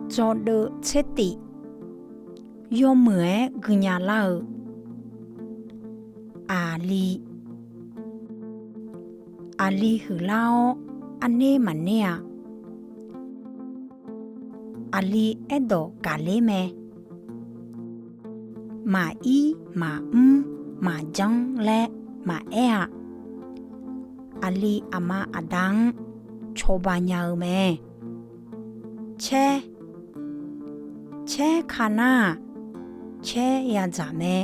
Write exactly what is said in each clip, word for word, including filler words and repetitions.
Dzawdeuv tser tif. Yawmuiq-aer guinya lar-eu. Aqli. Aqli huiqlar-awr arner maqner-a. Aqli aerdawq gaqler mae. Maqir maqmr maqjanr laer maqaer-a. Aqli aqma aqda-anr cawba nya-eu mae. Caer. Caer ka nar-aq, caer yadzaq mae.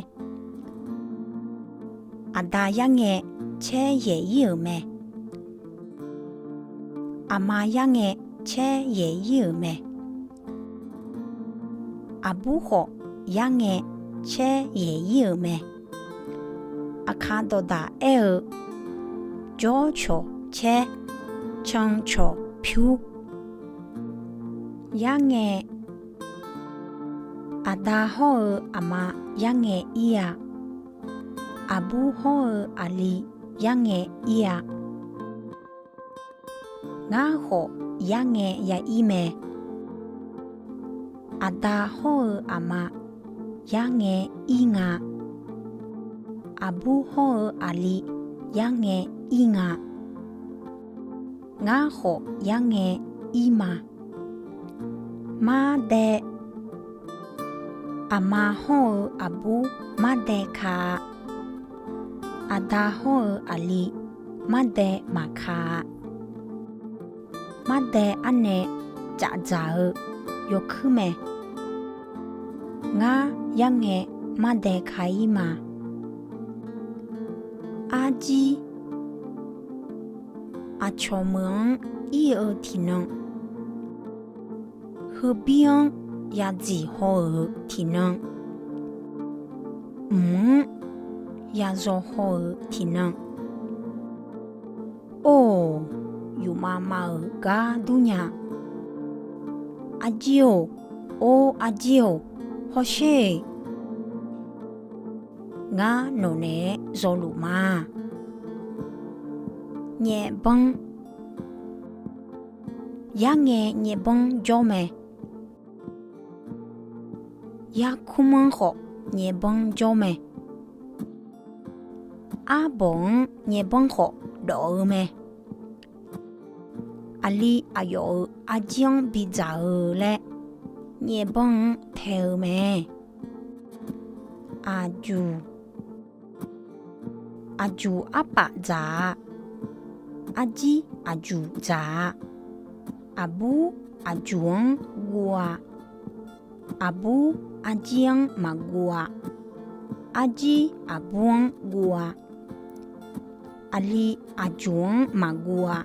Aqda yarngae caer yaeq ir-euq mae. Aqma yarngae caer yaeq ir-euq mae. Aqbur khawf yarngae caer yaeq ir-euq mae. Aqkaq dawqdaq aer-eu, jawr cawq caer, can cawq pyur. Yarngae. Aqda hawr-eu aqma yarngae ir-a. Aqbur hawr-eu aqli yarngae ir-a. Ngar khawf yarngae ya ir mae. Aqda hawr-eu aqma yarngae ir nga. Aqbur hawr-eu aqli yarngae ir nga. Ngar khawf yarngae ir ma. Mardae. Aqma hawr-eu aqbur mardae ka-a. Aqda hawr-eu aqli mardae maqka-a. Mardae arnae cafdzaq-eu yawkuir mae. Ngar yarngae mardae ka ir ma. Arjir. Aqcawq meuq-anr ir-eu tiqnan, heubir-anr yadziq haw-euq tiqnan, mq-anr yazaw haw-euq tiqnan. Or, yufmav mav-euq gar dur nya. Arjir-or, or arjir-or, hawsher-eq. Ngar nawq naeq-aer zawluf ma. Nyaefbanr. Yarngae nyaefbanr jawr mae. Yarkmr-anr khawf nyaefbanr jawr mae. Arbawq-anr nyaefbanr khawf dawf-eu mae. Aqli aqyawf-euq arjir-anr bidzaq-eu laer nyaefbanr-anr tae-eu mae. Aqjuq. Aqjuq arpaf dzaq-a. Arjir aqjuq dzaq-a. Aqbur aqjuq-anr guv-a. Aqbur arjir-anr maqguv-a. Arjir aqbur-anr guv-a. Aqli aqjuq-anr maqguv-a.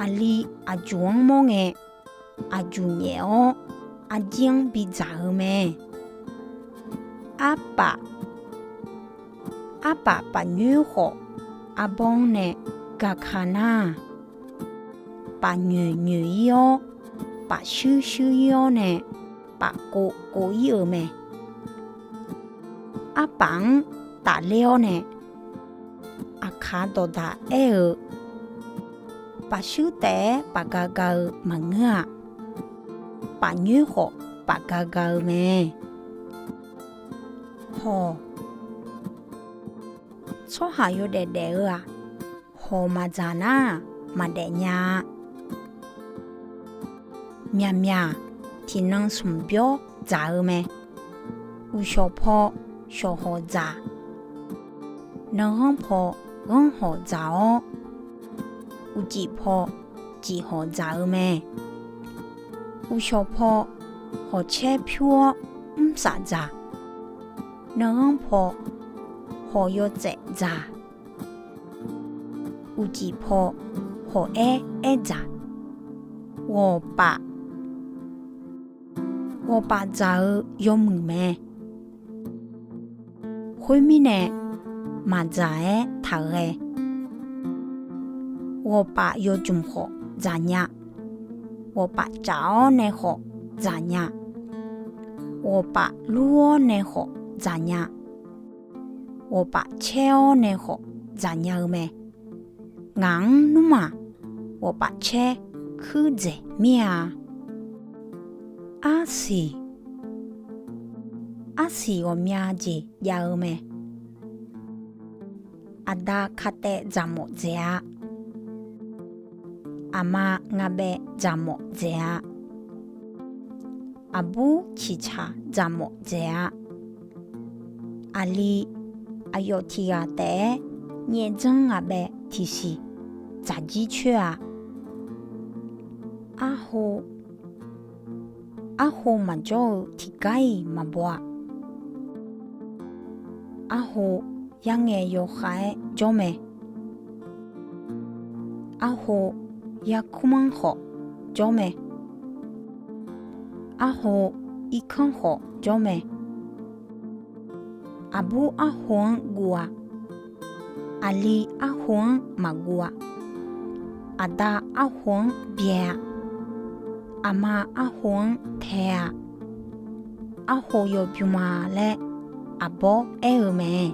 Aqli aqjuq-anr mawr ngae, aqjuq nyaef-awr arjir-anr bidzaq-eu mae. Arpaf. Arpaf pafnyoer khawf arbawr-anr nae gaka nar-aq, pafnyoeq nyoeq ir-awr, pafshuir shuir ir-awr nae, pafkov kov ir-eu mae. Arpaf-anr tafler-awr nae, aqkaq dawqdaq aer-eu, pafshuir taef-aer pafga ga-eu maqngeur-aq, pafnyoer khawf pafga ga-eu mae. Hawq. Tsawrhaq yawdaef daef-eu-aq, hawq maqdzaq nar-aq maqdaef nya-a. Myaqmyaq tiqnan smq byawr dzaq-eu mae. Uqshawq paw shawq hawq dzaq. Nanghanr paw ghanr hawq dzaq-awr, uqcif paw cif hawq dzaq-eu mae. Uqshawq paw hawq caer pyur-awr mrsaf dzaq. Nanghanr paw hawq yawtsaef dzaq. Uqcif paw hawq aer aer dzaq. Ghawqpaf. Ghawqpaf dzaq-eu yawmuiq mae. Khoermirnae, maqdzaq-aer taq ghae. Ghawqpaf yawjmq khawf dzaqnya. Ghawqpaf caf-awr nae khawf dzaqnya. Ghawqpaf lur-awr nae khawf dzaqnya. Ghawqpaf caer-awr nae khawf dzaqnya-eu mae. Ngaq-anr nmr-aq, ghawqpaf caer kuir dzaeq mir-a. Arsiq. Arsiq ghawqmya jeq jav-eu mae. Aqda ka taev dzaqmawf dzaeq-a. Aqma ngabaev dzaqmawf dzaeq-a. Aqbur ciqcaq dzaqmawf dzaeq-a. Aqli aqyawf tiq ghaq taef-aer nyaev dzanr ngabaev tiqsiq dzaqjir coer-a. Arho. Arho maqjawr-eu tiqgar-iq maqbaw-a. Arho yarngae yawkhav-aer jawr mae. Arho yarkmr-anr khawf jawr mae. Arho irkanr khawf jawr mae. Aqbur arho-anr guv-a. Aqli arho-anr maqguv-a. Aqda arho-anr byae-a. Aqma arho-anr tae-a. Arho yawbymr-a laer aqbawr aer-eu mae.